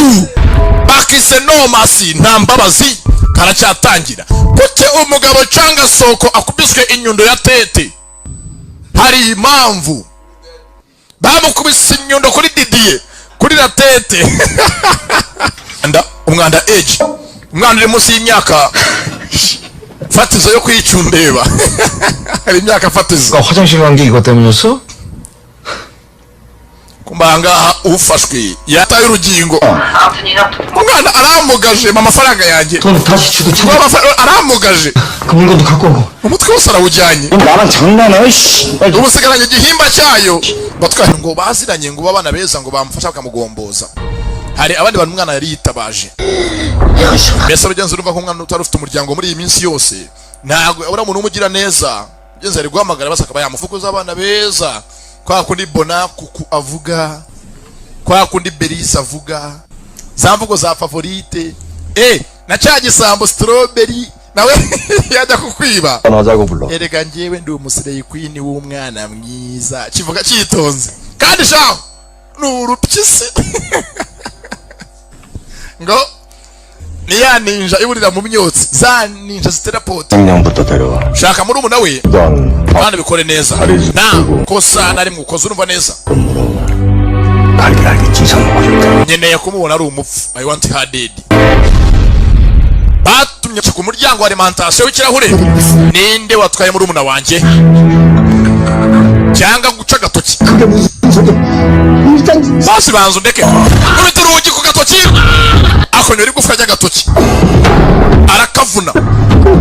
Gatatu bakise No Mercy, nta mbabazi. Karacyatangira. Kuki umugabo cyangwa soko akubiswe inyundo ya tete? Hari impamvu bamukubise inyundo kuri didiye kuri la tete. Umwanda age, umwana uri munsi y'imyaka fatizo yo kwicundeba, hari imyaka fatizo. 화장실 간 게 이것 때문이었어? Kumbangaha ufashwe yataye urugingo. 아무튼 이날부터 Umwana aramugaje, mpa amafaranga yanjye. 돈 다시 주고 Ngo amafaranga aramugaje. 그 물건도 갖고 오고. Umutwe wose arawujyanye. 나랑 장난해, 씨. 빨리. Ubu usigaranye igihimba cyayo. Batwaye ngo baziranye, ngo abana beza, ngo bamufasha bakamugomboza. Hari abandi bantu umwana yari yitabaje. Mbese abagenzi, urumva ko umwana utari ufite umuryango muri iyi minsi yose, ntabwo uriya muntu umugira neza mugenzi ari guhamagara basa akaba yamufukuza. Abana beza, kwa kundi bona kuku avuga, kwa kundi Berisa avuga za mvugo za favorite, na cya gisambo Strawberry nawe yajya kukwiba. 하자고 불러. Erega njyewe ndi umuslay queen w'umwana mwiza, kivuga cyitonze kandi shaho ni urupyisi, ngo ni ya ninja iburira mu myotsi, za ninja zitera poto. 작년부터 데려와. Shaka muri we 넌 kandi bikore neza, nta kosa na rimwe ukoze, urumva neza? 갈기갈기 찢어 먹어줄게. Nkeneye kumubona ari umupfu. I want her dead. Batumye ku muryango wa alimentation w'ikirahure: ninde watwaye muri umuna wanjye cyangwa guca agatoki? 그게 무슨 소리야? 일단 Bose banza undeke. Nkubita urugi ku gatoki, akonyora igufwa ry'agatoki arakavuna.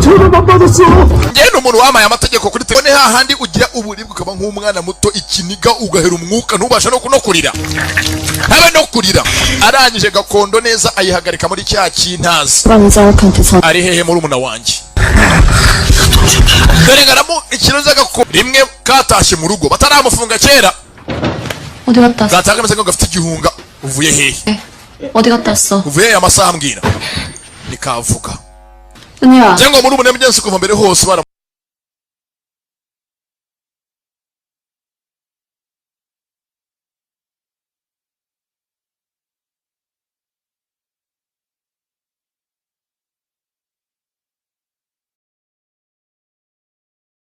전화만 받았어. Njyewe ni umuntu wamaye amategeko kuri telefone, hahandi ugira uburibwe ukaba nk'umwana muto, ikiniga, ugahera umwuka, ntubashe no kurira, habe no kurira. Arangije gakondo neza ayihagarika muri cya kintazi. 호랑이 전 Ari hehe muri umuna wanjye? Dore ngaramu ikiroza gakondo rimwe katashye mu rugo bataramufunga kera. 어디 갔다 왔어? Gatanga kameze nk'aho gafite igihunga. Uvuye hehe? 어디 갔다 왔어? Uvuye hehe amasaha? Mbwira. Nikavuga 은희야. cyangwa muri ubu mugenzi kuva mbere hose bara